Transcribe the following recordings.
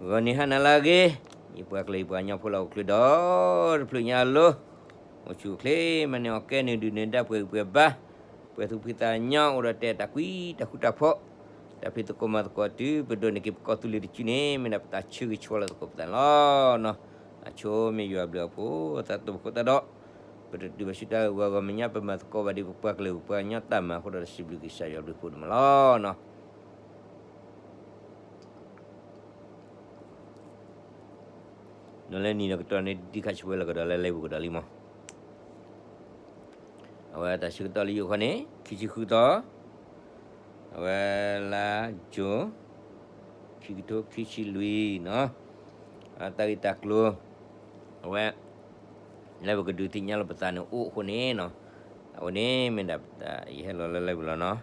ဂီၤနံၤဟါနၤလၢအဂ့ၤ, ယပှၤကလုာ်ယပှၤကညီဖိလၢဟီၣ်ခိၣ်ချၢဒီတဖျၢၣ်ညါအလိၤ, အိၣ်ဆူၣ်အိၣ်ချ့ မၤန့ၢ်အီၣ်ကဲန့ၢ်ဒုၣ်န့ၢ်ဒါ ပှဲၤဂံၢ်ပှဲၤဘါ, ပှဲၤသူၣ်ဖှံသးညီ အိၣ်ဒီးတဲတၢ်ကွံတၢ်ဃူတၢ်ဖိး, တၢ်ဖံးသကိးမၤသကိးတုၤပဒိးန့ၢ်က့ၤပကီၢ်သူလ့ၤတစုန့ၣ် မ့ၢ်ဒၣ်ပတၢ်ဆၢဂ့ၤဆၢဝါလီၤသကိးပသးန့ၣ်လီၤ. အဆိမ့ၢ်ယွၤအဘျုးအဖှိၣ် သးတၢ်တိာ်ပခိၣ်သးဒီး ပတတုၤဘၣ်ဆူတၢ်ဂီၤဂီၤမ့ၢ်ညါ ပမၤသကိးဘၣ်ဒံးပပှၤကလုာ်ပပှၤကညီတၢ်မၤအဃိဒီး စံးဘျုးကစၢ်ယွၤအဘျုးအဖှိၣ်န့ၣ်မးလီၤ. ဒီးလၢနံၤဒီးကတီၢ်န့ၣ် ဒံခါဆူဝဲလီၤကဒီးလၢလၢပူၤကဒီးလံမး, အဝဲတၢ်ဆၢကတီၢ်လၢယိၤခီန့ၣ် ခံဆံဃုသီ, အဝဲလါယူၤ ခံကထိခံဆံလွံၢ်နီၤ, တၢ်ဂ့ၢ်တၢ်ကျိၤ အဝဲ လၢပကဒုးသ့ၣ်ညါလီၤပသးန့ၣ်အိၣ်အဃိန့ၣ်နီၤ, အဝဲန့ၣ်မ့ၢ်ဒၣ်ယဟဲလီၤလၢလၢပူၤလီၤနီၤ,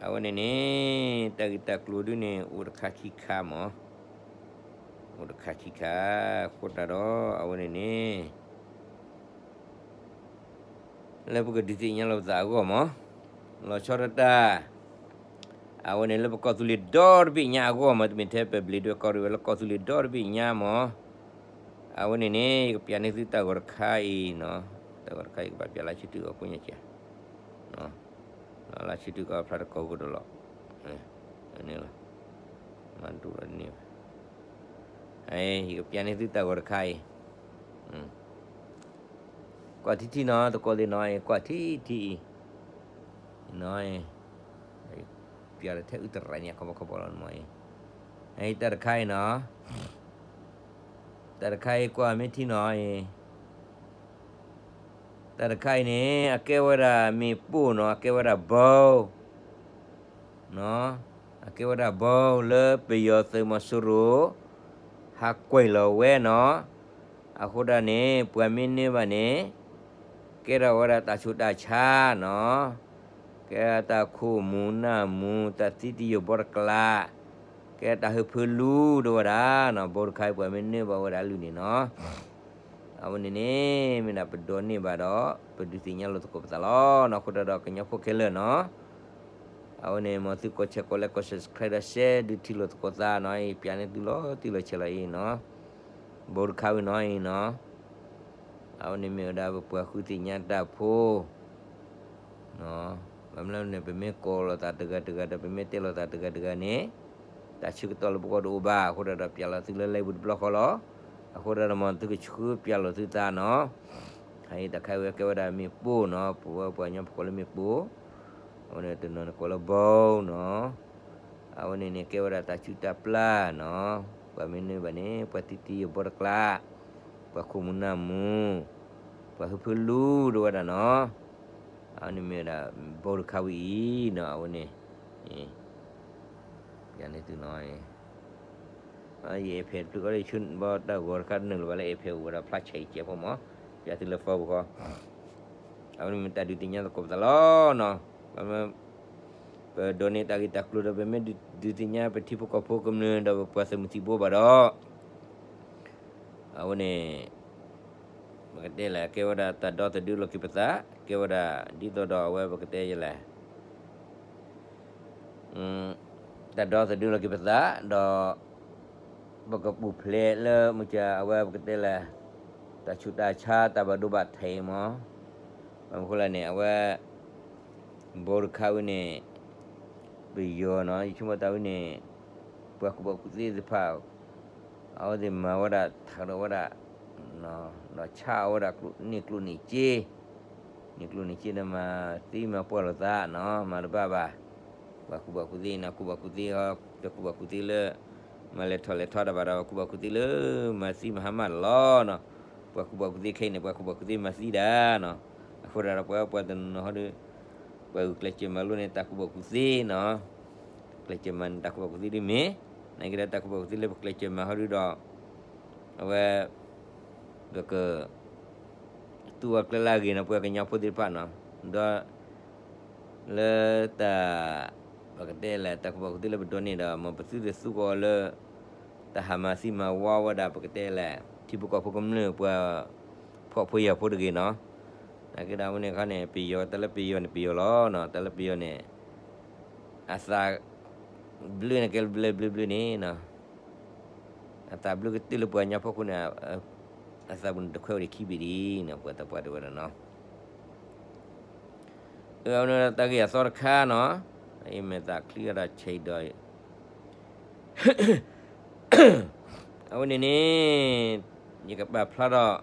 အဝဲန့ၣ်န့ၣ် တၢ်ဂ့ၢ်တၢ်ကျိၤဒုန့ၣ် အိၣ်တခါခံခါမး, အိၣ်တခါခံခါ, အဃိသတးဒီး အဝဲန့ၣ်န့ၣ် လၢပကဒုးသ့ၣ်ညါလီၤပသးအဂီၢ်မး, လီၤဆီဒၣ်တၢ်, အဝဲန့ၣ်လၢပကီၢ်သူလ့ၤဒီတဘ့ၣ်ညါအဂီၢ်မး, တမ့ၢ်ထဲပဘျံးဒွဲၣ်ကီၢ်ရ့ၣ်ဝဲ လၢကီၢ်သူလ့ၤဒီတဘ့ၣ်ညါမး, အဝဲန့ၣ်န့ၣ် ယကပျးန့ၢ်သုတၢ်ဂီၤတခါအံၤနီၤ, တၢ်ဂီၤတခါအံၤ ယကဘၣ်ပျးလၢဆံတုၤအီၤကိးညါကဲ လၢဆံတုၤကီးဖျါတကိးကဒီးလီၤ, န့ၣ်လီၤ, မၤဒိၣ်လီၤန့ၣ်, ယကပျးန့ၢ်သုတၢ်ဂီၤတခါအံၤ, ကွၢ်ထံထံနီၤ သကိးသ့ၣ်နီၤ, ကွၢ်ထံထံအံၤ, နီၤ, ပျးလီၤထဲအုတရၤန့ၣ် ခီပီခီပီလီၤမးအံၤ, တၢ်တခါအံၤနီၤ, တၢ်တခါအံၤကွၢ်မ့ၢ်ထံနီၤအံၤ တၢ်တခါအံၤန့ၣ် အကဲဝဲဒၣ်မ့ၣ်ပိၢ်နီၤ, အကဲဝဲဒၣ်ဘီ, အကဲဝဲဒၣ်ဘီ လၢပယီၤသုးမီၤစိရိၤ ဟးကွံာ်လီၤဝဲနီၤ, အဃိဒၣ်န့ၣ် ပှၤမ့ၢ်နၢဘၣ်န့ၣ် ကဲထီၣ်ဝဲဒၣ်တၢ်ဆူးတၢ်ဆါနီၤ, ကဲတၢ်ခိၣ်မူၤနၢ်မူၤ တၢ်သံတယိာ်ဘီတကျး, ကဲတၢ်ဟၢဖၢလူၤဒိၣ်ဝဲဒၣ်နီၤ, ဘီတခါအံၤပှၤမ့ၢ်နၢဘၣ်ဝဲဒၣ်အလုၢ်န့ၣ်နီၤ အဝဲန့ၣ်န့ၣ်မ့ၢ်ဒၣ်ပဒိးန့ၢ်ဘၣ်ဒီး ပဒုးသ့ၣ်ညါလိာ်သကိးပသးလီၤနီၤ, အဃိသတးဒီးကညီဖိခဲလၢာ်နီၤ, အဝဲန့ၣ် မ်သုကိးဆဲးကိးလဲကိး subscribe ဒီး share ဒုးထံၣ်လိာ်သကိးသးနီၤ, ပျးန့ၢ်သုလီၤတံၢ်လီၤဆဲးလီၤအံၤနီၤ, ဘီတခါဝံၤနီၤအံၤနီၤ, အဝဲန့ၣ်မ့ၢ်ဝဲဒၣ်ပပှၤဃုသ့ၣ်ညါတၢ်ဖိ ဘၣ်မနုၤန့ၣ် ပမ့ၢ်ကိးလိာ်သးတဂၤတဂၤဒီး ပမ့ၢ်တဲလိာ်သးတဂၤတဂၤန့ၣ် တၢ်ဆၢကတီၢ်လၢပဂီၢ်တအိၣ်ဘၣ်, အဃိသတးဒီးပျးလီၤသုလၢလၢပူၤတဘျီဃီလီၤ, အဃိသတးဒီးမ်သုကဆှၢပျးလိာ်သုသးနီၤ, အအံၤတၢ်ခါအံၤဝဲကဲဝဲဒၣ်မ့ၣ်ပိၢ်နီၤ, ပဝဲပှၤကညီပကိးလၢမ့ၣ်ပိၢ်, အဝဲန့ၣ်တနီၤန့ၣ်ကိးလၢဘီနီၤ, အဝဲန့ၣ်န့ၣ်ကဲဝဲဒၣ်တၢ်စုၣ်တၢ်ပျၢ်နီၤ, ပှၤမ့ၢ်နၢဘၣ်န့ၣ် ပှၤသံတယိာ်ဘီတကျး, ပှၤခိၣ်မူၤနၢ်မူၤ, ပှၤဟၢဖၢလူၤဒိၣ်ဝဲဒၣ်နီၤ, အဝဲန့ၣ်မ့ၢ်ဝဲဒၣ် ဘီတခါဝံၤအံၤနီၤ, အဝဲန့ၣ် ယၤန့ၣ်သုနီၤ, ယအဲၣ်ဖဲးတဖျၢၣ်ဃီဒီး ယဆၢဘီတၢ်ဂီၤတခါတနုာ်လၢၤဘၣ်လၢအဲၣ်ဖဲးအိၣ်ဝဲဒီးဖျါဆဲးအံၤကဲးဖိမး, ပျးသုလၢ phone ပူၤဃီ, အဝဲန့ၣ်မ့ၢ်တၢ်ဒုးသ့ၣ်ညါသကိးပသးလီၤနီၤ, ပဒိးန့ၢ်တၢ်ဂ့ၢ်တၢ်ကျိၤဒီး ပမ့ၢ်ဒုးသ့ၣ်ညါပထံဖိကီၢ်ဖိကမျၢၢ်ဒီး ပပှၤသုးမုၢ်သံၣ်ဘိဘၣ်ဒီး အဝဲန့ၣ် ပကတဲလဲၣ် ကဲဝဲဒၣ်တၢ်ဒီသဒၢလီၤက့ၤပသး, ကဲဝဲဒၣ်ဒ်သိးဒီးအဝဲပကတဲယလဲၣ်, တၢ်ဒီသဒၢလီၤက့ၤပသး, ဒီး ပကပူၤဖျဲးလၢမုၢ်က အဝဲပကတဲလဲၣ်, တၢ်ဆူးတၢ်ဆါတၢ်ဘၣ်ဒိဘၣ်ထံးမး, ဘၣ်မနုၤဃိလဲၣ်န့ၣ် အဝဲ ဘီတခါဝံၤန့ၣ် ပယီၤနီၤ, ယဆိကမိၣ်တၢ်ဝံၤန့ၣ် ပှၤကူၣ်ဘၣ်ကူၣ်သ့သ့ၣ်တဖၣ် အဝဲသ့ၣ်မၤဝဲဒၣ် ထးဒီးဝဲဒၣ် ဒီးဆါအီၣ်ဝဲဒၣ်န့ၢ်ကျိၣ်န့ၢ်စ့, န့ၢ်ကျိၣ်န့ၢ်စ့ဒီးမၤသံမၤပှၢ်လိာ်သးနီၤ, မၤတဘၣ်ဘၣ်. ပှၤကူၣ်ဘၣ်ကူၣ်သ့နီၤ, ကူၣ်ဘၣ်ကူၣ်သ့, တကူၣ်ဘၣ်ကူၣ်သ့လၢ မၤလဲၤထီၣ်လဲၤထီတၢ်ဘၣ်ဒီး ကူၣ်ဘၣ်ကူၣ်သ့လၢ မၤသံမၤဟါမၢ်လီၤနီၤ. ပှၤကူၣ်ဘၣ်ကူၣ်သ့ခဲအံၤန့ၣ် ပှၤကူၣ်ဘၣ်ကူၣ်သ့မၤသံဒၣ်နီၤ. အဃိဒၣ်ဒီးပှၤပှၤတနီၤဟီဒီး ပှၤဂုာ်ကျဲးစၢးမၤလိန့ၣ် တၢ်ကူၣ်ဘၣ်ကူၣ်သ့နီၤ, ကျဲးစၢးမၤန့ၣ် တၢ်ကူၣ်ဘၣ်ကူၣ်သ့ဒ်မ့ၢ်, နာ်က့ဒီးတၢ်ကူၣ်ဘၣ်ကူၣ်သ့လၢပကျဲးစၢးမၤဟီဒီး အဝဲ ပက သူအီၤကျဲလၢအဂ့ၤနီၤ ပှၤကညီဖိသ့ၣ်တဖၣ်နီၤ, ဒီး လၢတၢ် ပကတဲလဲၣ် တၢ်ကူၣ်ဘၣ်ကူၣ်သ့လၢပဒိးန့ၢ်ဒီး မ်ပသုတသူအီၤလၢ တၢ်ဟးမၤသံမၤဝီဝဲဒၣ် ပကတဲလဲၣ် ထံဖိကီၢ်ဖိကမျၢၢ်ပှၤ ဖှီၣ်ဖိယာ်ဖိတဂ့ၤနီၤ. နာ်က့ဒီးအဝဲန့ၣ်အခါန့ၣ် ပယီၤ တၢ်လၢပယီၤန့ၣ် ပယီၤလီၤနီၤ, တၢ်လၢပယီၤန့ၣ် အသး ဘျုးန့ၣ်ကဲဘျုးဘျုးဘျုးန့ၣ်နီၤ. အသးဘျုးကတၢၢ်လၢပှၤကညီဖိဃိန့ၣ် အသးပူၤန့ၣ်တခွဲးဝဲဒၣ်ခံဘ့ၣ်ဒံးနီၤ ပှၤသးပှၢ်တဲဝဲဒၣ်နီၤ. အဝဲန့ၣ်တၢ်ဂ့ၢ်အသီတခါနီၤ, အအံၤမ့ၢ်သးချံအဒီးဆံးဒီး အဝဲန့ၣ်န့ၣ် ယကပာ်ဖျါထီၣ်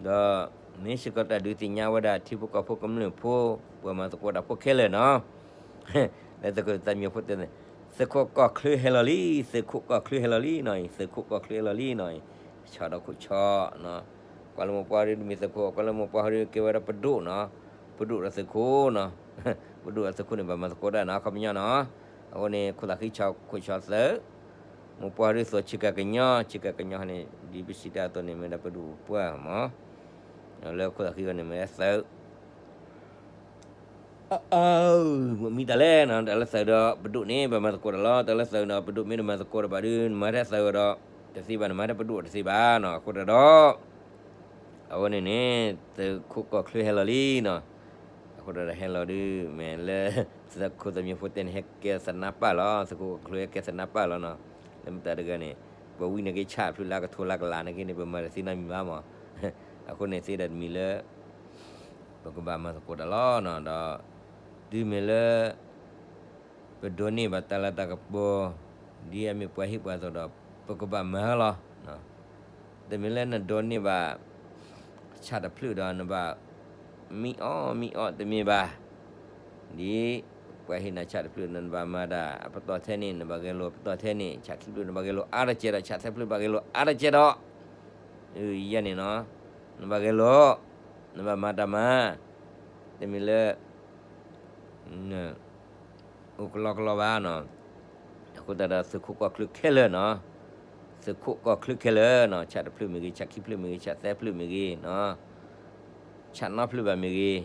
ဒီး မ့ၢ်စ့ၢ်ကီးတၢ်ဒုးသ့ၣ်ညါဝဲဒၣ်ထံဖိကီၢ်ဖိကမျၢၢ်ဖိ ပှၤမၤသကိးတၢ်ဖိခဲလၢာ်နီၤ, လၢသုးခိၣ်သးမံဖိတဲန့ၣ် သုးခိၣ်ကီၢ်ချၢဟဲလီၤလံ, သုးခိၣ်ကီၢ်ချၢဟဲလီၤလံနီၤအံၤ, သုးခိၣ်ကီၢ်ချၢဟဲလီၤလံနီၤအံၤ, ဆီၣ်ဒီးခိၣ်ဆီနီၤ, ကွၢ်လၢမိၢ်ပှၢ်ဒုးတမ့ၢ်သုးခိၣ်, ကွၢ်လၢမိၢ်ပှၢ်ဟီဒုးကဲဝဲဒၣ်ပဒိၣ်နီၤ, ပဒိၣ်ဒီးသုးခိၣ်နီၤ, ပဒိၣ်ဒီးသုးခိၣ်န့ၣ် ဘၣ်မၤသကိးတၢ်နီၤ အခီပညီနီၤ, အဃိန့ၣ် ခိၣ်သးဃံဆီၣ်ခိၣ်ဆီသုး မိၢ်ပှၢ်ဒုးသိးဆ့ကၤကညီ, ဆ့ကၤကညီန့ၣ် ဒ်ပစံးတၢ်အသိးန့ၣ် မ့ၢ်ဒၣ်ပဒိၣ်ပပှၢ်မး, လၢခိၣ်သးဃံအဂီၢ်န့ၣ် မ့ၢ်ဒၣ်သုး, မ့ၢ်တၢ်လဲၣ်နီၤ, တၢ်လၢသုးဒီးပဒိၣ်န့ၣ် ဘၣ်မၤသကိးတၢ်လီၤ, တၢ်လၢသုးဒီးပဒိၣ်မ့ၢ်တမၤသကိးတၢ်ဘၣ်ဒီး နမၤထဲသုးဒီး တသ့ဘၣ်, နမၤထဲပဒိၣ်တသ့ဘၣ်နီၤ, အဃိတၢ်ဒီး အဝဲန့ၣ်န့ၣ် သုးခိၣ်ကီၢ်ချၢဟဲလီၤလံနီၤ, အဃိတၢ်ဒီးဟဲလီၤဒုး မ့ၢ်လၢ သုးခိၣ်သးမံဖိတဲန့ၣ် ဟဲကဲသနါပၢ်လီၤ, သုးခိၣ်ကီၢ်ချၢဟဲကဲသနါပၢ်လီၤနီၤ, လၢမတၤတဂၤန့ၣ် ပဝံန့ၣ်က့ၤဆၣ်ဖျၢၣ်လၢကထိလၢကလးန့ၣ်က့ၤန့ၣ် ပမၤတသ့နီတမံၤဘၣ်မး, အဃိန့ၣ်သ့ဒီးတမံၤလၢ ပကဘၣ်မၤသကိးတၢ်လီၤနီၤ, ဒီး တုၤမ့ၢ်လၢ ပဒိးန့ၢ်ဘၣ်တၢ်လၤတၢ်ကပီၤ ဒ်အမ့ၢ်ပှၤဟ့ၣ်ပှၤသိးဒီး ပကဘၣ်မၤလီၤ. တမ့ၢ်လၢနဒိးန့ၢ်ဘၣ် ဆၣ်တဖျၢၣ်ဒီးနဘၣ် မံအီၣ်မံအီၣ်တမ့ၢ်ဘၣ်. ဒ်ပှၤဟ့ၣ်နၤဆၣ်တဖျၢၣ်ဒီး နဘၣ်မၤဒၣ်အပတီၢ်ထဲန့ၣ် နဘၣ်ဂဲၤလိာ်ပတီၢ်ထဲန့ၣ်, ဆၣ်ခံဖျၢၣ်နဘၣ်ဂဲၤလိာ်အါတကဲဒီး ဆၣ်သၢဖျၢၣ်ဘၣ်ဂဲၤလိာ်အါတကဲဒီး ယဲန့ၣ်နီၤ, နဘၣ်ဂဲၤလိာ်, နဘၣ်မၤတၢ်မၤ, တမ့ၢ်လၢ အိၣ်ကလီကလီဘၣ်နီၤ. အဃိသတးဒီး သုးခိၣ်ကီၢ်ချၢခဲလၢာ်နီၤ, သုးခိၣ်ကီၢ်ချၢခဲလၢာ်နီၤ, ဆၣ်တဖျၢၣ်မ့ၢ်ဂ့ၤ, ဆၣ်ခံဖျၢၣ်မ့ၢ်ဂ့ၤ, ဆၣ်သၢဖျၢၣ်မ့ၢ်ဂ့ၤနီၤ, ဆၣ်နီဖျၢၣ်ဘၣ်မ့ၢ်ဂ့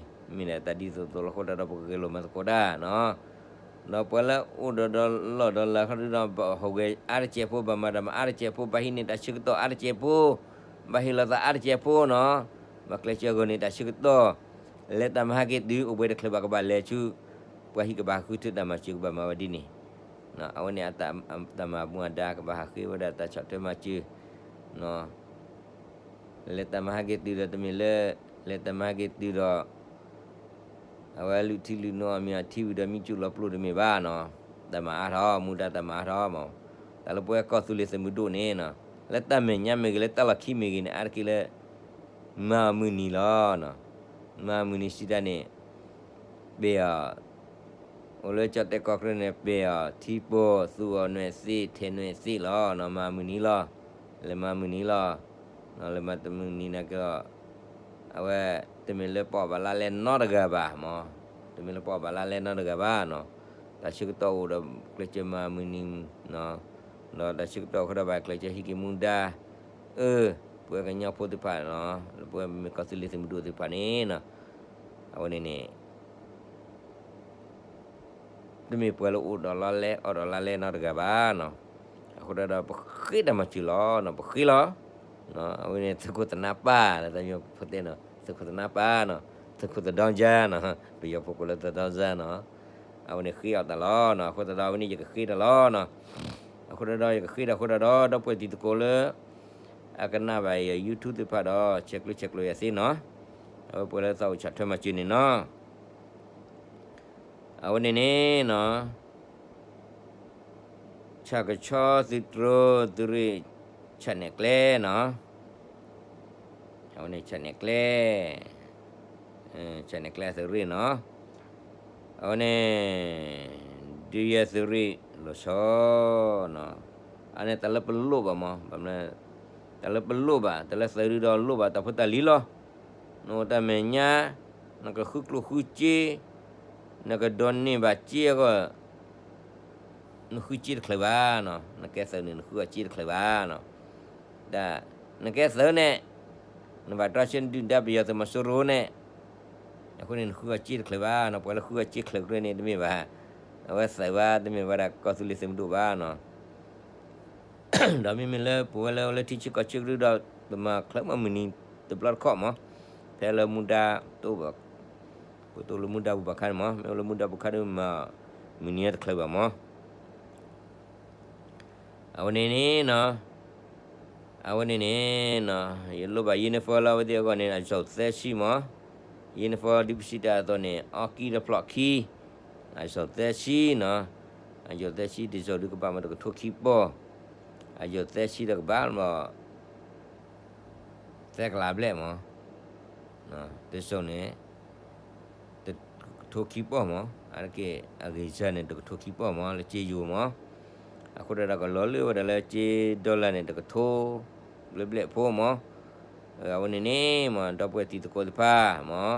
ၤ, မ့ၢ်ဒၣ်တၢ်ဒ်သိးသိးလီၤ. အဃိသတးဒီး ပကဂဲၤလိာ်မၤသကိးတၢ်နီၤ. ဒီးပှၤလၢအိၣ်ဒီးဒီးလီၢ်ဒီးလၤခီဒုဒီး ဘၣ်ဟူးဂဲၤအါတကဲဖိ, ဘၣ်မၤတၢ်မၤအါတကဲဖိ, ဘၣ်ဟံးန့ၢ်တၢ်ဆၢကတီၢ်အါတကဲဖိ, ဘၣ်ဟ့ၣ်လီၤသးအါတကဲဖိနီၤ, ဘၣ်ကျဲးစၢးဂီၤန့ၢ်တၢ်ဆၢကတီၢ်, လဲၤတၢ်မၤဟးက့ၤတုၤ အိၣ်ဘှံးတချုးဘၣ်ကဘၣ်လဲၤဆူ ပှၤဟံၣ်ကဘၣ်ဟးဃုထၢတၢ်မၤစၢၤကဘၣ်မၤဝဲဒ်န့ၣ်, အဝဲန့ၣ် တၢ်မၤမူအဒါ ကဘၣ်ဟးဃ့ဝဲဒၣ်တၢ်ဆီၣ်ထွဲမၤစၢၤ လဲၤတၢ်မၤဟးက့ၤတုၤဒီးတမ့ၢ်လၢ လဲၤတၢ်မၤဟးက့ၤတုၤဒီး အဝဲလုၢ်ထံလုၢ်နိအီၣ်မ့ၤအီထံဝံၤဒီး မံကၠူၣ်လီၤပျိၢ်တမ့ၢ်ဘၣ်နီၤ. တၢ်မၤအါထီၣ်, မူဒါတၢ်မၤအါထီၣ်မး. တၢ်လၢပဝဲကီၢ်သူလ့ၤသုးမုၢ်ဒိၣ်န့ၣ်နီၤ, လၢတၢ်မဲာ်ညါမ့ၢ်ဂ့ၤ, လၢတၢ်လီၢ်ခံမ့ၢ်ဂ့ၤန့ၣ် အါတက့ၢ်လၢ မၤအီၤမုၢ်နံၤလီၤ. မၤအီၤမုၢ်နံၤစံးတၢ်န့ၣ် ပ့ၢ်အီၤ, အိၣ်လၢကၠီၣ်တဲၣ်ကီၢ်ချၢန့ၣ် ပ့ၢ်အီၤထံပိၢ်, သူၣ်အီၤနွဲၣ်သ့ၣ်, ထဲးနွဲၣ်သ့ၣ်လီၤနီၤ. မၤအီၤမုၢ်နံၤလီၤ. လဲၤမၤအီၤမုၢ်နံၤလီၤ. လဲၤမၤတမုၢ်နံၤန့ၣ်က့ၤ အဝဲ တမ့ၢ်လၢပအီၣ်ဘၣ်လါလဲနီတဂၤဘၣ်မး, တမ့ၢ်လၢပအီၣ်ဘၣ်လါလဲနီတဂၤဘၣ်နီၤ. တၢ်ဆၢကတီၢ်အိၣ်ဒီး ကျဲးစၢးမၤအီၤမုၢ်နံၤ, ဒီးတၢ်ဆၢကတီၢ်အိၣ်ဃီဒီး ဘၣ်ကျဲးစၢးဟံးက့ၤမူဒါ, အၢ, ပဝဲကညီဖိသ့ၣ်တဖၣ်နီၤ, လၢပဝဲမ့ၢ်ကီၢ်သူလ့ၤသုးမုၢ်ဒိၣ်သ့ၣ်တဖၣ်န့ၣ်နီၤ, အဝဲန့ၣ်န့ၣ် တမ့ၢ်ပှၤလၢအိၣ်ဒီးလါလဲ အီၣ်ဒီးလါလဲနီတဂၤဘၣ်နီၤ. အဃိသတးဒီး ပဃ့တၢ်မၤစၢၤလီၤနီၤ, ပဃ့လီၤ. အဝဲန့ၣ် သုးခိၣ်သနါပၢ် လၢတၢ်မံၤဖိတဲနီၤ, သုးခိၣ်သနါပၢ်နီၤ, သုးခိၣ်သဒီကၠါနီၤ, ပယီၤဖိကိးလၢသဒီကၠါနီၤ. အဝဲန့ၣ်ဃ့အီၣ်တၢ်လီၤနီၤ. အဃိသတးဒီး အဝဲန့ၣ်ယကဃ့တၢ်လီၤနီၤ. အဃိသတးဒီး ယကဃ့တၢ်အဃိသတးဒီး ဒီပုၢ်ဝဲၢ်တံၤသကိးလၢ အကနၣ်ဘၣ်ယ YouTube သ့ၣ်တဖၣ်ဒီး ဆဲးကျိးဆဲးကျိးယၤသ့နီၤ. အဝဲပှၤလၢသးအိၣ်ဆီၣ်ထွဲမၤစၢၤန့ၣ်နီၤ. အဝဲန့ၣ်န့ၣ်နီၤ, ဆၣ်ကဆီသုးတြိၤ သုးရ့ၣ် ဆၣ်နဲၣ်ကျဲနီၤ. အဝဲန့ၣ်ဆၣ်နဲၣ်ကျဲ, ဆၣ်နဲၣ်ကျဲသုးရ့ၣ်နီၤ. အဝဲန့ၣ် ဒုးယဲသုးရ့ၣ်လီၤဆီနီၤ. အန့ၣ်တၢ်လၢပလိၣ်ဘၣ်မး, တၢ်လၢပလိၣ်ဘၣ်, တၢ်လၢသုးဒုဒီးလိၣ်ဘၣ်တၢ်ဖိတၢ်လံၤလီၤ. နအိၣ်တၢ်မဲာ်ညါ, နကဃုကျိၣ်ဃုစ့, နကဒိးန့ၢ်ဘၣ်စ့အဂီၢ် နဃုစ့တချုးဘၣ်နီၤ. နကဲသုးန့ၣ် နဃုအီၤစ့တချုးဘၣ်နီၤ. ဒီးနကဲသုးန့ၣ် နဘၣ်တြီဆၢဒုၣ်ဒါပယီၤသုးမီၤစိရိၤန့ၣ်, အဃိန့ၣ် နဃုအီၤစ့တချုးဘၣ်နီၤ. ပှၤလၢဃုအီၤစ့ချုးကြၢးန့ၣ် တမ့ၢ်ဘၣ်, အဝဲသုးဘၣ်, တမ့ၢ်ဘၣ်ဒၣ်ကီၢ်သူလ့ၤသုးမုၢ်ဒိၣ်ဘၣ်နီၤ. ဒီးမ့မ့ၢ်လၢပဝဲလၢ လၢထံဆၢကီၢ်ဆၢကရူၢ်ဒီး ပမၤချုးမၤမုၢ်နံၤတဘျီတခီၣ်မး, ဖဲလၢမူဒါတအိၣ်ဘၣ်, ပတအိၣ်လၢမူဒါပူၤဘၣ်ခါန့ၣ်မး, မ့ၢ်အိၣ်လၢမူဒါပူၤခါဒီး မၤမုၢ်နံၤတချုးဘၣ်မး. အဝဲန့ၣ်န့ၣ်နီၤ, အဝဲန့ၣ်န့ၣ် ယလိၣ်ဘၣ် uniform လၢအဝဲသ့ၣ်အဂီၢ်န့ၣ် အစိၤသၢဆံမး, uniform ဒ်ပစံးတၢ်အသိးန့ၣ် အီကံတဖျၢၣ်ခံ, အစိၤသၢဆံနီၤ, အစိၤသၢဆံ တစိၤဒုးကဘၣ်မးတကထိခံပီၢ်, အစိၤသၢဆံဒီးကဘၣ်မး သၢကလးဘျဲၣ်မး, တစိၤန့ၣ် တကထိခံပီၢ်မး, အါတက့ၢ်အဂ့ၤစၢ်န့ၣ် တကထိခံပီၢ်မး လၢစ့ယိၤမး, အဃိဒီးကလီၤလၢဝဲဒၣ်လၢစ့ dollar န့ၣ် တကထိဘျဲၣ်ဘျဲၣ်ဖိမး, အဝဲန့ၣ်န့ၣ်မး ဒီပုၢ်ဝဲၢ်တံၤသကိးသ့ၣ်တဖၣ်မး,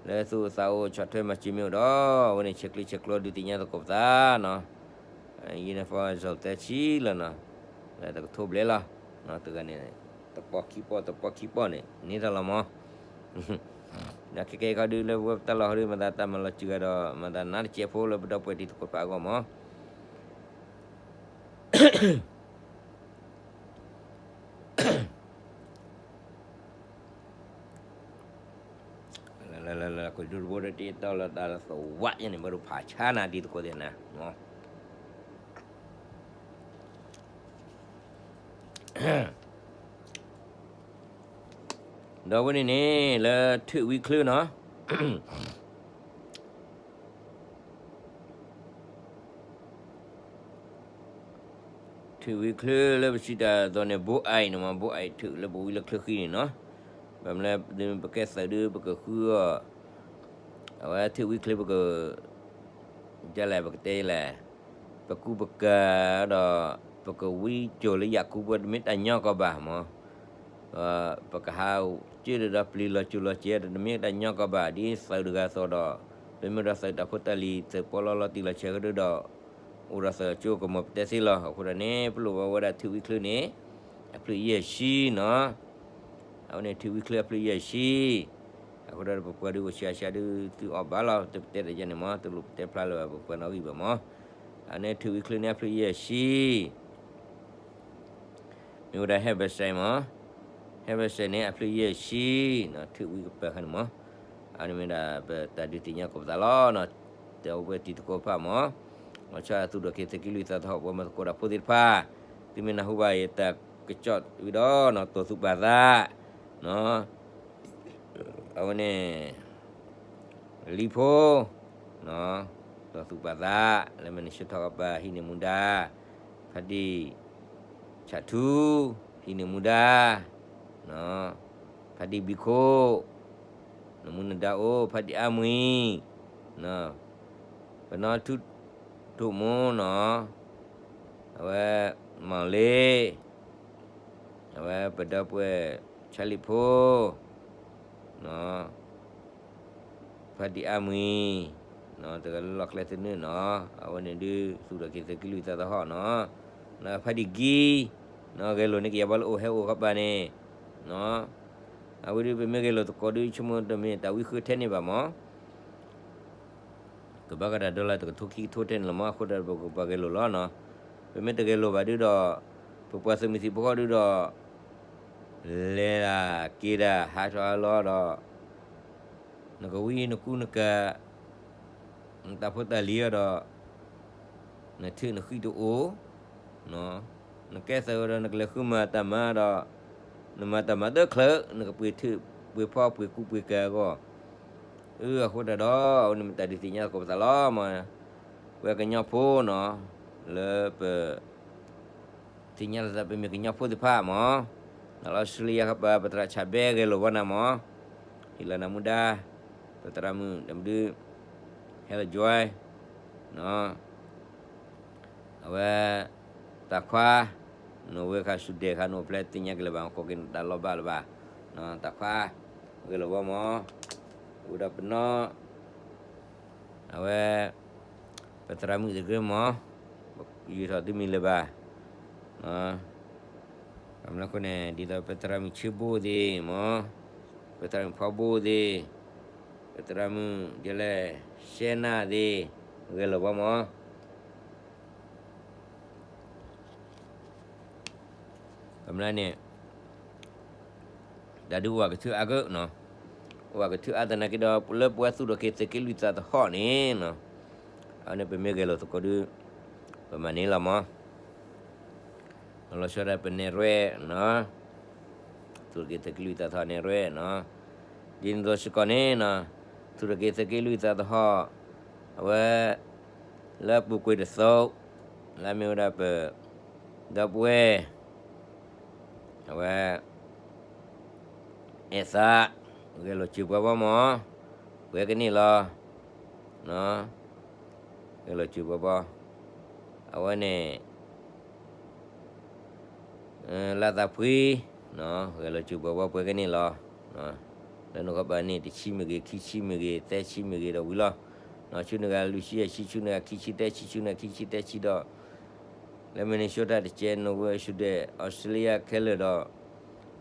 လၢသူၣ်အိၣ်သးအိၣ်ဆီၣ်ထွဲမၤစၢၤမ့ၢ်အိၣ်ဒီး အဝဲန့ၣ်ဆဲးကျိးဆဲးကျိးဒုးသ့ၣ်ညါသကိးပသးနီၤ, uniform စိၤသၢဆံလီၤနီၤ, တကထိဘျဲၣ်လီၤ, တဂၤန့ၣ် တပီၢ်ခံပီၢ် တပီၢ်ခံပီၢ်န့ၣ် န့ၢ်တၢ်လီၤမး ဒီးခဲကဲခီဒုးလၢပဝဲပတၢ်လီၢ်ဟီဒုး မၤသးတၢ်မၤလီၤစှၤဒီး မၤသးနါတစဲးဖိလၢပဒီပုၢ်ဝဲၢ်တံၤသကိးတဖၣ်အဂီၢ်မး, လၢလၢလၢလၢ ကွဲးဒိတဘိဒီးတ့တီလၢတၢ်သဝးယဲန့ၣ် ဘၣ်ဒိဖးဆါနၤတံၤသကိးသ့ၣ်နၤ ဒီးဝဲန့ၣ်န့ၣ် လၢထံၣ်ဝံချၢနီၤ, ထံၣ်ဝံချၢလၢပစံးတၢ်အသိးန့ၣ် ဘိးအိုက်န့ၣ်မး ဘိးအိုက်ထံၣ်လၢပဝံလၢချၢဃံန့ၣ်နီၤ, ဘၣ်မနုၤလၢပကဲသုးဒုး ပကဃုအီၤ, အဝဲထံၣ်ဝံချၢပက ဒ်လဲၣ် ပကတဲလဲၣ်, ပကူပကၤဒီး ပကဝံစိၤလၢယၤကူပှၤတမ့ၢ်တၢ်ညီကီၢ်ဘၣ်မး, ပကဟးစၢၢ်ဒီးပျံၤလီၤစိၤလီၤစဲၤတမ့ၢ်တၢ်ညီကီၢ်ဘၣ်, ဒ်သုးတဂၤအသိးဒီး ပမ့ၢ်ဒီးသုးတၢ်ဖိတၢ်လံၤ သုးပီလီလီၤတံၢ်လီၤဆဲးကဒုဒီး အိၣ်ဒီးသုးကၠိကမီၤပတဲသ့လီၤ. အဃိဒီးန့ၣ် ပလိၣ်ဘၣ်ဝဲဒၣ်ထံၣ်ဝံချၢန့ၣ် အဖျၢၣ်ယဲၢ်ဆံနီၤ, အဝဲန့ၣ်ထံၣ်ဝံချၢအဖျၢၣ်ယဲၢ်ဆံ, အဃိဒီးပပှၤဒုးအိၣ်ဆံးအါဆံးဒုး သုအီၣ်ဘၣ်လီၤ တပတဲတၢ်ယဲန့ၣ်မး တလိၣ်ပတဲဖျါလၢၤဘၣ်ပပှၤနီၣ်ဂံၢ်ဘၣ်မး, အန့ၣ်ထံၣ်ဝံချၢန့ၣ်အဖျၢၣ်ယဲၢ်ဆံ မ့ၢ်ဝဲဒၣ် ဟဲဘဲစဲး မး, ဟဲဘဲစဲးန့ၣ် အဖျၢၣ်ယဲၢ်ဆံ, ထံၣ်ဝံကပၤခါန့ၣ်မး, အန့ၣ်မ့ၢ်ဒၣ်ပတၢ်ဒုးသ့ၣ်ညါကိးပသးလီၤ. ဒီပုၢ်ဝဲၢ်တံၤသကိးတဖၣ်မး, လီၤဆီဒၣ်သူၣ်ထီၣ်က့ၤသုးက့လွံၢ်သးသဟီၣ် ပှၤမၤသကိးတၢ်ဖိသ့ၣ်တဖၣ်, သုမ့ၢ်နၢ်ဟူဘၣ်ယတၢ်ကစီၣ်ဝံၤဒီး တိၢ်သူၣ်ပာ်သး အဝဲန့ၣ် လံဖိ တိၢ်သူၣ်ပာ်သး လၢမ့ၢ်နဆှၢထီၣ်ကပၤ ဟံးန့ၢ်မူဒါ, ဖါတံၢ်ဆၣ်ထူ ဟံးန့ၢ်မူဒါ, ဖါတံၢ်ဘံခိၣ် နမူနဒါအိၣ် ဖါတံၢ်အါမှံၤ, ပနီၢ်ထူၣ်ထူၣ်မူနီၤ, အဝဲ မီၢ်လ့ အဝဲပဒီပုၢ်ဝဲၢ် ဆါလံၣ်ဖိ ဖါတံၢ်အါမှံၤ, တဂၤလၢလီၢ်ကျဲသနၢၣ်နီၤ, အဝဲန့ၣ်ဒုး သူၣ်ထီၣ်က့ၤသုးက့လွံၢ်သးသဟီၣ်နီၤ, ဖါတံၢ်ကံ ဂဲၤလိာ်န့ၢ်ကယၤဘၣ်လၢအိၣ်ဟဲအိၣ်ဃီပၤန့ၣ်, အဝဲဒုးပမ့ၢ်ဂဲၤလိာ်သကိးဒုး ဆိကမိၣ်တမ့ၢ်တၢ်ဝံဃၢထဲန့ၣ်ဘၣ်မး ကဘၣ်ကဒီး dollar တကထိခံကထိထဲန့ၣ်လီၤမး, အဃိဒီးပကပှၤဂဲၤလိာ်လီၤနီၤ, ပမ့ၢ်တဂဲၤလိာ်ဘၣ်ဒုးဒီး ပပှၤသုးမုၢ်သံၣ်ဘိဃီဒုးဒီး လဲၤဒၣ်က့ၤဒၣ် ဟးထီၣ်ဟးလီၤဒီး နကဝံနကူနကၤ နတၢ်ဖိတၢ်လံၤအီၤဒီး နထံၣ်နဃံတအိၣ်, နကဲသုးဒီး နကလဲၤဃုမၤတၢ်မၤဒီး နမၤတၢ်မၤတချုး နကပှ့ၤထံၣ်ပှ့ၤဖီပှ့ၤကူပှ့ၤကၤအဂီၢ်, အဃိတၢ်ဒီး အဝဲန့ၣ်မ့ၢ်တၢ်ဒုးသ့ၣ်ညါသကိးပသးလီၤမး, ပဝဲကညီဖိနီၤ, လၢပ သ့ၣ်ညါလီၤသးပမ့ၢ်ကညီဖိသ့ၣ်တဖၣ်မး, နလီၤဆူလၢယၤဃပၤ ပသရၣ်ဆၣ်ဘဲဂဲၤလိာ်ဘၣ်နၤမး, ဟ့ၣ်လီၤနၤမူဒါ, ပသရၣ်မုၣ်တမဒု ဟဲလီၤ join နီၤ, အဝဲ တၢ်ခွါ နဝဲခါဆူၣ်ဒဲးခါ နအိၣ်ဖျဲၣ်သ့ၣ်ညါက့ၤလၢၤဘၣ် ကိးက့ၤနတၢ်လီၤဘၣ်လၢၤဘၣ်, တၢ်ခွါ ဂဲၤလိာ်ဘၣ်မး, ဝဲဒီးပနီၢ် အဝဲ ပသရၣ်မုၣ်တဂ့ၤမး, ယုၢ်ထီၣ်သုမံၤလၢၤဘၣ်, အမ့ၢ်လၢခိၣ်န့ၣ် ဒ်သိးပသရၣ်မုၣ်ဆ့ဘိသ့ၣ်မး, ပသရၣ်မုၣ်ဖီဘိသ့ၣ်, ပသရၣ်မုၣ်ဒ်လဲၣ် ရှဲနၢ်သ့ၣ်, ဂဲၤလိာ်ဘၣ်မး ကမျၢၢ်န့ၣ် တၢ်ဒုးအိၣ်ဝဲကထုးအါကၢနီၤ, အိၣ်ဝဲကထုးအါသနာ်က့ဒီး လၢပဝဲသူၣ်ထီၣ်က့ၤသုးက့လွံၢ်သးသဟီၣ်န့ၣ်နီၤ, အဝဲန့ၣ်ပမ့ၢ်ဂဲၤလိာ်သကိးဒုး ပမၤန့ၢ်လီၤမး. လီၤဆီဒၣ်ပနဲၣ်ရွဲၣ်နီၤ, သူၣ်ထီၣ်က့ၤသုးက့လွံၢ်သးသဟီၣ်နဲၣ်ရွဲၣ်နီၤ, ဒ်န့ၣ်အသိးစ့ၢ်ကီးန့ၣ်နီၤ, သူၣ်ထီၣ်က့ၤသုးက့လွံၢ်သးသဟီၣ်, အဝဲ လၢအပူၤကွံာ်တသိး, လၢအမ့ၢ်ဝဲဒၣ်ပ ဒီပုၢ်ဝဲၢ် အဝဲ အဲၣ်သး ဂဲၤလိာ်စၢၤပှၤဘီမၢ်, ပှဲၤကန့ၢ်လီၤ, ဂဲၤလိာ်စၢၤပှၤဘီ, အဝဲန့ၣ် လၢသးဖှံ, ဂဲၤလိာ်စၢၤပှၤဘီပှဲၤကန့ၢ်လီၤ, လၢနကဘၣ်န့ၢ်တဆံမ့ၢ်ဂ့ၤ ခံဆံမ့ၢ်ဂ့ၤ သၢဆံမ့ၢ်ဂ့ၤဒီးဝံၤလီၤ, ဆူနဂၤလွံၢ်ဆံယဲၢ်ဆံ ဆူနဂၤခံဆံသၢဆံ ဆူနဂၤခံဆံသၢဆံဒီး လၢ Minnesota တကဲ Nova ဆူဒဲး Australia ခဲလၢာ်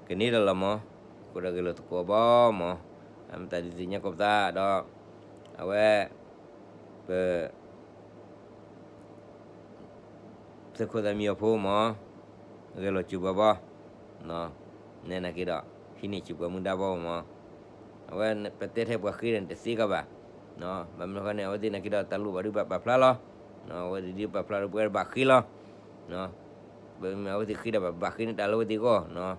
ဒီး ကန့ၢ်ဒီးလီၤမၢ်, အဃိဒီးဂဲၤလိာ်သကိးဘီမၢ်, အမတၤဒုးသ့ၣ်ညါကိးပသးဒီး အဝဲ ပ သုးခိၣ်သးမံအီၤဖိမၢ်, ဂဲၤလိာ်စၢၤပှၤဘီ, နဲနာ်က့ဒီး ဟံးန့ၢ်စၢၤပှၤမူဒါဘီမၢ်, အဝဲပတဲထဲပှၤဃ့ဒီးန့ၣ်တသ့ကီးဘၣ်, ဘၣ်မနုၤဃိန့ၣ် အဝဲသ့ၣ်နာ်က့ဒီးတၢ်လိၣ်ဘၣ်ဒုးဘၣ်ပာ်ဖျါလီၤ, အဝဲသ့ၣ်ဒ်ပာ်ဖျါဒီးပဝဲဘၣ်ဃ့လီၤ, အဝဲသ့ၣ်ဃ့ဒီးဘၣ်ဘၣ်ဃ့န့ၣ်တၢ်လၢအဝဲသ့ၣ်အဂီၢ်,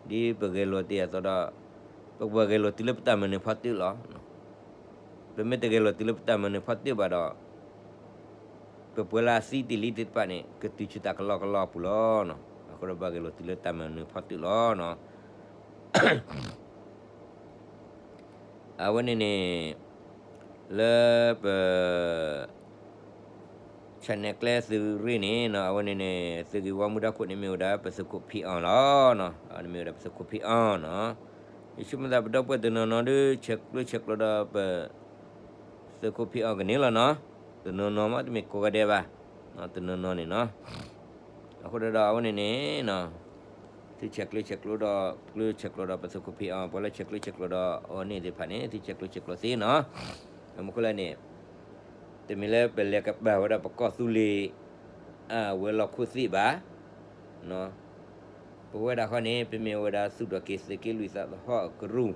ဒ်ပဂဲၤလိာ်တ့ၢ်အသိးဒီး ပကဘၣ်ဂဲၤလိာ်တုၤလၢပတၢ်မၤနၢၤဖီတၢၣ်လီၤ. ပမ့ၢ်တဂဲၤလိာ်တုၤလၢပတၢ်မၤနၢၤဖီတၢၣ်ဘၣ်ဒီး ပပှၤလၢအသံတ့ၢ်လံသ့ၣ်တဖၣ်န့ၣ် ကတုၤဆူတၢ်ကလီကလီအပူၤလီၤ. အဃိဒီးဘၣ်ဂဲၤလိာ်တုၤလၢတၢ်မၤနၢၤဖီတၢၣ်လီၤ. အဝဲန့ၣ်န့ၣ် လၢပ ဆဲးနဲၣ်ကျဲသုးရ့ၣ်န့ၣ်နီၤ, အဝဲန့ၣ်န့ၣ် သုးဂ့ၢ်ဝီမူဒါခိၣ်န့ၣ်မ့ၢ်ဝဲဒၣ်ပသုးခိၣ်ဖံးအီၣ်လီၤ. မ့ၢ်ဝဲဒၣ်ပသုးခိၣ်ဖံးအီၣ်နီၤ. ယဆိကမိၣ်သးပဒီပုၢ်ဝဲၢ်တနီၤနီၤဒီး ဆဲးကျိးဆဲးကျိးဒီးပ သုးခိၣ်ဖံးအီၣ်ကန့ၢ်လီၤနီၤ. တနီၤနီၤမ့တမ့ၢ်ကိးဂၤဒဲးဘၣ်, တနီၤနီၤန့ၣ်နီၤ. အဃိဒီးအဝဲန့ၣ်န့ၣ် သုဆဲးကျိးဆဲးကျိးဒီး ကျိးဆဲးကျိးဒီးပသုးခိၣ်ဖံးအီၣ်, ပှၤလၢဆဲးကျိးဆဲးကျိးဒီးအီၤန့ၣ်သ့ၣ်တဖၣ်န့ၣ် သုဆဲးကျိးဆဲးကျိးသ့နီၤ. အမူခိၣ်လၢန့ၣ် တမ့ၢ်လၢပလဲၤကပၤဝဲဒၣ်ပကီၢ်သူလ့ၤ အဝဲၤလီၢ်ခိၣ်သ့ၣ်ဘၣ်. ပဝဲဒၣ်ဃီန့ၣ် ပမ့ၢ်ဝဲဒၣ်သူၣ်ထီၣ်က့ၤသုးက့လွံၢ်သးသဟီၣ်အကရူၢ်,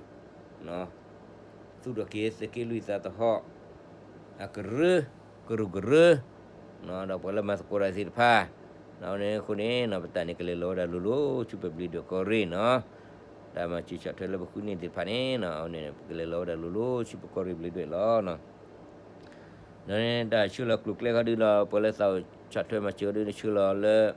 သူၣ်ထီၣ်က့ၤသုးက့လွံၢ်သးသဟီၣ်အကရူၢ်, ကရူၢ်ကရၢ, ဒီးပှၤလၢမၤသကိးတၢ်သ့ၣ်တဖၣ်, အဝဲန့ၣ်အဃိန့ၣ် ပတၢ်န့ၣ်ကလဲၤလီၤဝဲဒၣ်လိၤလိၤဆူပဘျံးဒွဲၣ်ကီၢ်ရ့ၣ်နီၤ. တၢ်မၤစၢၤဆီၣ်ထွဲလၢပဃုန့ၢ်သ့ၣ်တဖၣ်န့ၣ် အဝဲန့ၣ် ပကလဲၤလီၤဝဲဒၣ်လိၤလိၤဆူပကီၢ်ရ့ၣ်ဘျံးဒွဲၣ်လီၤ. ဒီးန့ၣ်တၢ်ဆှၢလီၤကျိၤကျဲခီဒုဒီး ပှၤလၢသးအိၣ်ဆီၣ်ထွဲမၤစၢၤဒုန့ၣ် ဆှၢလီၤလၢ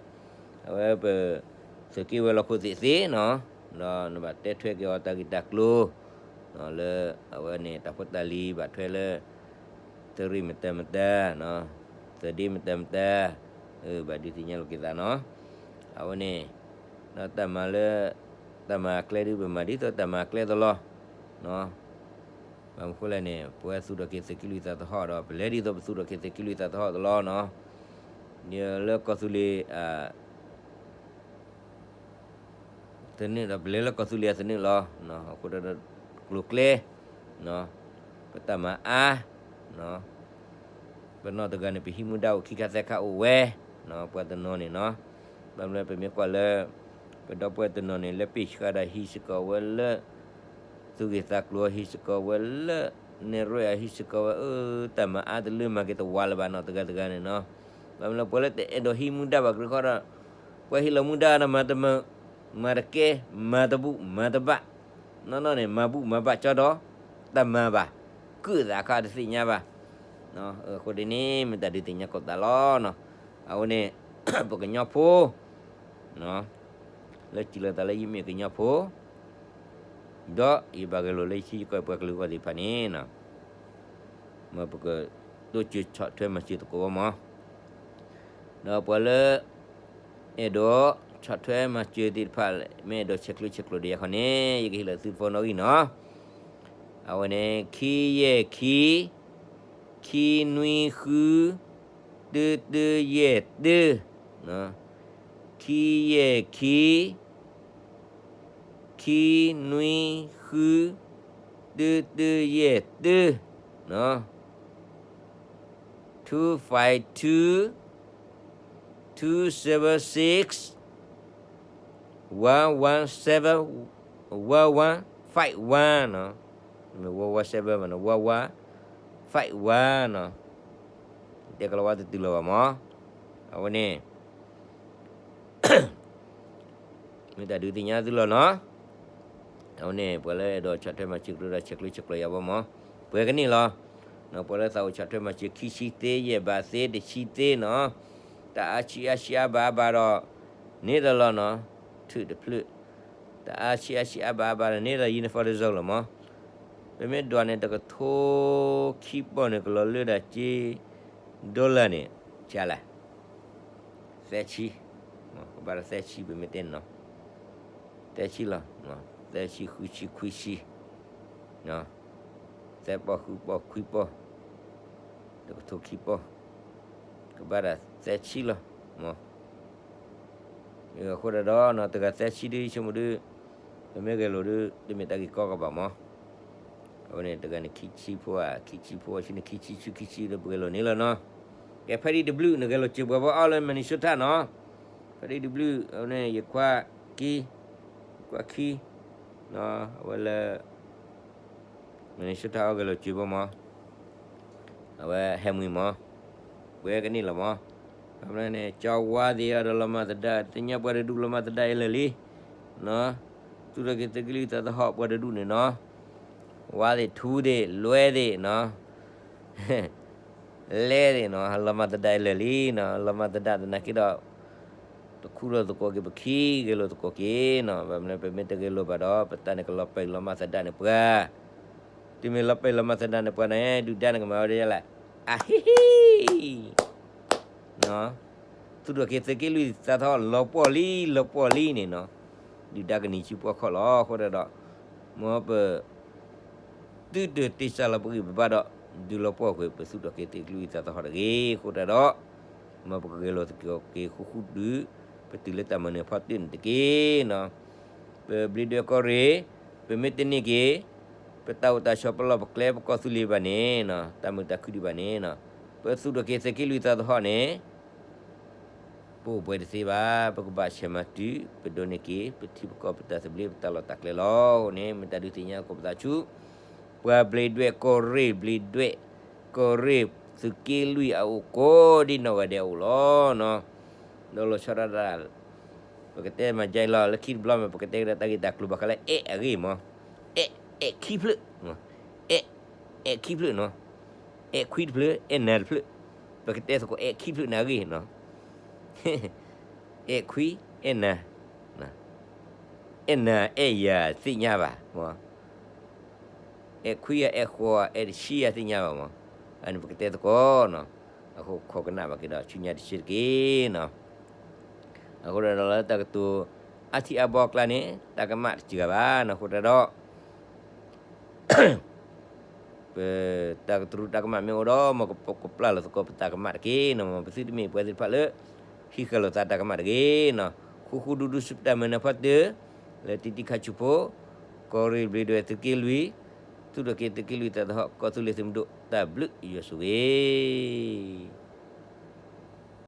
အဝဲပ သုးက့ဝဲၤလီၢ်ခိၣ်သ့ၣ်သ့နီၤ, ဒီးနဘၣ်တဲထွဲက့ၤအီၤတၢ်ဂ့ၢ်တၢ်ကျိၤ လၢအဝဲန့ၣ် တၢ်ဖိတၢ်လံၤဘၣ်ထွဲလၢ သုးရ့ၣ်မတၤမတၤ, သုးဒ့မတၤမတၤ, ဘၣ်ဒုးသ့ၣ်ညါလိာ်က့ၤသးနီၤ. အဝဲန့ၣ် ဒီးတၢ်မၤလၢ တၢ်မၤကျဲဒု ပမၤဒ်သိးတၢ်မၤကျဲသိးလီၤ. ဘၣ်မနုၤဃိလဲၣ်န့ၣ် ပဝဲသူၣ်ထီၣ်က့ၤသုးက့လွံၢ်သးသဟီၣ်ဒီး ပလဲၤဒ်သိးပသူၣ်ထီၣ်က့ၤသုးက့လွံၢ်သးသဟီၣ်သိးလီၤနီၤ. လၢကီၢ်သူလ့ၤ သနၢၣ်ဒီး ပလဲၤလၢကီၢ်သူလ့ၤအသနၢၣ်လီၤ. အဃိဒီး ကျိၤကျဲ ပတၢ်မၤအါ ပနီၢ်တဂၤန့ၣ် ပဟံးမူဒါအိၣ်ခံခါသၢခါအိၣ်ဝဲ, ပှၤတနီၤန့ၣ်နီၤ. ဘၣ်မနုၤပမ့ၢ်ကွၢ်လၢ ပဒီပုၢ်ဝဲၢ်တနီၤန့ၣ် လၢပ့ၢ်ဆှၢဒီးဟံးစ့ၢ်ကီးဝဲလၢ သူၣ်ဂ့ၢ်သးကျိၤဟံးစ့ၢ်ကီးဝဲလၢ နဲၣ်ရွဲၣ်အဟံးစ့ၢ်ကီးဝဲ အၢ တၢ်မၤအါတလၢမၤက့ၤတဝးလၢၤဘၣ်နီၢ်တဂၤတဂၤန့ၣ်နီၤ. ဘၣ်မနုၤလၢပှၤလၢတအဲၣ်ဒိးဟံးမူဒါဘၣ်ကရၢခီဒီး ပှၤဟ့ၣ်လီၤမူဒါဒီးမၤတမုာ် မၤတကဲ မၤတဘူၣ်မၤတဘၣ် နီၢ်နီၢ်န့ၣ် မၤဘူၣ်မၤဘၣ်ကၠီဒီး တၢ်မၤဘၣ် ကုၢ်သးခါတသ့ၣ်ညါဘၣ်. အဃိဒ်န့ၣ် မ့ၢ်တၢ်ဒုးသ့ၣ်ညါကိးသးလီၤနီၤ. အဝဲန့ၣ် ပကညီဖိ လၢစံးလီၤသးလၢယမ့ၢ်ကညီဖိ ဒီးယဘၣ်ဂဲၤလိာ်လၢယထံယကီၢ်ပှၤကလုာ်အဂီၢ်သ့ၣ်တဖၣ်န့ၣ် မ်ပကတိစၢၤဆီၣ်ထွဲမၤစၢၤသကိးဝဲမး. ဒီးပှၤလၢ အဲၣ်ဒိးဆီၣ်ထွဲမၤစၢၤသ့ၣ်တဖၣ် မ့ၢ်အဲၣ်ဒိးဆဲးကျိးဆဲးကျိးဒီးယၤခီန့ၣ် ယကဟ့ၣ်လီၤသု phone နီၣ်ဂံၢ်နီၤ. အဝဲန့ၣ် ခံယဲၢ်ခံ ခံနွံဃု တၢတၢယဲၢ်တၢ ခံယဲၢ်ခံ ခံနွံဃု တၢတၢယဲၢ်တၢ two five two, two seven six, one one seven, one one five one နီၤ. မ့ၢ် one one seven ဘၣ်နီၤ one one five one နီၤ. တဲကလီၤဝါတတုၤလၢၤဘၣ်မး. အဝဲန့ၣ် မ့ၢ်တၢ်ဒုးသ့ၣ်ညါသုလီၤနီၤ. အဝဲန့ၣ် ပှၤလၢအဲၣ်ဒိးဆီၣ်ထွဲမၤစၢၤကရူၢ်ဒီး ဆဲးကျိးဆဲးကျိးယၤဘီမး, ပှဲၤကန့ၣ်လီၤ. ပှၤလၢသးအိၣ်ဆီၣ်ထွဲမၤစၢၤ ခံဆံသ့ ယဲၢ်ဘးသ့ တဆံသ့နီၤ, တၢ်အါဆံးအါဆံးအါဘၣ်အါဘၣ်ဒီး န့ၣ်ဒီးလီၤနီၤ, ထုးတဖျၢၣ်, တၢ်အါဆံးအါဆံးအါဘၣ်အါဘၣ်ဒီး န့ၣ်ဒီး universal လီၤမး. ပမ့ၢ်ဒွးန့ၣ် တကထိခံပီၢ်န့ၣ် ကလီၤလၢဒၣ်က့ dollar န့ၣ် ကလဲၣ် သၢဆံ, ကဘၣ်ဒီးသၢဆံ ပမ့ၢ်တဲန့ၣ်နီၤ, သၢဆံလီၤ, သၢဆံ ဃုဆံ ခွံဆံ, သၢပီၢ် ဃုပီၢ် ခွံပီၢ်, တကထိခံပီၢ်, ကဘၣ်ဒီးသၢဆံလီၤမး. အဃိဒၣ်ဒီး တဂၤသၢဆံဒ်ဆိကမိၣ်ဒ် ပမ့ၢ်ဂဲၤလိာ်ဒ် တမ့ၢ်တၢ်ဂ့ၢ်ကီကဘၣ်မး. အဝဲန့ၣ် တဂၤန့ၣ် ခံဆံဖိဧါ ခံဆံဖိဆူန့ၣ် ခံဆံဆူခံဆံဒီး ပဂဲၤလိာ်န့ၣ်လီၤနီၤ. ကဲ ဖဲဒ်တဘျုး နဂဲၤလိာ်စၢၤပှၤဘီအီၤလၢ Minnesota နီၤ. ဖဲဒ်တဘျုး အဝဲန့ၣ် ယခွါကံ, ယခွါခံ, အဝဲလၢ Minnesota အီၤဂဲၤလိာ်စၢၤဘီမး. အဝဲဟဲမှံမး, ပှဲၤကန့ၣ်လီၤမး. အဝဲန့ၣ် ကၠီဝါသ့ၣ်အီၤဒီးလီၤမၢ်သဒါ သ့ၣ်ညါပှၤတဒူၣ်လီၤမၢ်သဒါအံၤလၢာ်လံ, သူၣ်ထီၣ်က့ၤသုးက့လွံၢ်သးသဟီၣ်ပှၤတဒူၣ်န့ၣ်နီၤ, ဝါသ့ၣ်ထူသ့ၣ်လွဲသ့ၣ်နီၤ, လဲသ့ၣ်နီၤ လီၤမၢ်သဒါအံၤလၢာ်လံနီၤ, လီၤမၢ်သဒါသနာ်က့ဒီး တခူထီၣ်သကိးက့ၤပခံ ဂဲၤလိာ်သကိးက့ၤနီၤ, ဘၣ်မနုၤပမ့ၢ်တဂဲၤလိာ်ဘၣ်ဒီး ပတၢ်န့ၣ်ကလီၤပှီၢ်လီၤမၢ်သဒါန့ၣ်ပှၤ, တုၤမ့ၢ်လီၤပှီၢ်လီၤမၢ်သဒါန့ၣ်ပှၤန့ၣ် ဒုၣ်ဒါန့ၣ်ကမၤဝဲဒ်လဲၣ်, အဟ့ဟ့ သူၣ်ထီၣ်က့ၤသုးက့လွံၢ်သးသဟီၣ်လီၤပှီၢ်လံ လီၤပှီၢ်လံန့ၣ်နီၤ, ဒုၣ်ဒါကနံၤဆူပှီၢ်ခီၣ်လီၤ. အဃိဒၣ်ဒီး မ်ပ သုတတ့စၢ်လီၤပဂံၢ်ပဘါဒီး ဒုးလီၤပှီၢ်ကွံာ် ပသူၣ်ထီၣ်က့ၤသုးက့လွံၢ်သးသဟီၣ်တဂ့ၤ. အဃိဒၣ်ဒီး မ်ပကဂဲၤလိာ်သကိးက့ၤဃူဃူဒုး ပတုၤလၢတၢ်မၤနၢၤဖီတၢၣ်န့ၣ်တက့ၢ်နီၤ. ပဘျ့ဒွဲၣ်ကီၢ်ရ့ၣ် ပမ့ၢ်တန့ၢ်က့ၤ ပတၢ်အိၣ်တၢ်ဆိးပလီၢ်ပကျဲပကီၢ်သူလ့ၤဘၣ်န့ၣ်နီၤ, တၢ်မုာ်တၢ်ခုဒံးဘၣ်န့ၣ်နီၤ, ပသူၣ်ထီၣ်က့ၤသုးက့လွံၢ်သးသဟီၣ်န့ၣ် ပအိၣ်ပှဲၤတသ့ဘၣ်, ပကဘၣ်ဆဲးမၤတုၤ ပဒိးန့ၢ်က့ၤ ပထံပကီၢ်ပတၢ်သဘျ့ပတၢ်လီၢ်တၢ်ကျဲလီၤ. အဃိန့ၣ် မ့ၢ်တၢ်ဒုးသ့ၣ်ညါသကိးပသးဆူ ပှၤဘျ့ဒွဲၣ်ကီၢ်ရ့ၣ် ဘျ့ဒွဲၣ်ကီၢ်ရ့ၣ် သုးက့လွံၢ်အအိၣ်ကိးဒ်နီၢ်ဂၤဒဲးအအိၣ်လီၤနီၤ. ဒီးလီၤဆီဒၣ်တၢ် ပကတဲမၤကဲလီၤ လၢခံတဘျီမ့ၢ် ပကတဲကဒါတၢ်ဂ့ၢ်တၢ်ကျိၤဘၣ်ဃးလၢအဲၣ်အဂ့ၢ်မး, အဲၣ် အဲၣ်ခံဖျၢၣ်, အဲၣ် အဲၣ်ခံဖျၢၣ်နီၤ, အဲၣ်ခွံတဖျၢၣ် အဲၣ်နၤတဖျၢၣ်, ပကတဲသကိးအဲၣ်ခံဖျၢၣ်န့ၣ်အဂ့ၢ်နီၤ, အဲၣ်ခွံ အဲၣ်နၤ, အဲၣ်နၤအဲၣ်ယၤသ့ၣ်ညါဘၣ်မး, အဲၣ်ခွံဧါ အဲၣ်ဃိးဧါ အဲၣ်တဆံဧါသ့ၣ်ညါဘၣ်မး, အန့ၣ်ပကတဲသကိးနီၤ, အဃိခိးကနၣ်ဘၣ်က့ၤဒီးဆူညါတဆံတက့ၢ်နီၤ. အဃိဒီးလၢတၢ်ကတိၤ အါထံအါဘီအကျါန့ၣ် တၢ်ကမၣ်တစှၤဘၣ်နီၤ, အဃိတၢ်ဒီး ပတၢ်ကတြူတၢ်ကမၣ်မ့ၢ်အိၣ်ဒီး မ်ကပလၢ်လီၤသကိးပတၢ်ကမၣ်တက့ၢ်နီၤ, မ်ပသုတမ့ၢ်ပှၤသ့ၣ်တဖၣ်လၢ ဟံးဃာ်လိာ်သးတၢ်ကမၣ်တဂ့ၤနီၤ, ဃူဃူဒူဒူဆူပတၢ်မၤနၢၤဖီတၢၣ်, လၢတံၤတံၤခါဆူဖိ, ကီၢ်ရ့ၣ်ဘျ့ဒွဲၣ်သုးက့လွံၢ်, သူၣ်ထီၣ်က့ၤသုးက့လွံၢ်သးသဟီၣ် ကီၢ်သူလ့ၤသုးမုၢ်ဒိၣ် တၢ်ဘျုးယွၤဆိၣ်ဂ့ၤ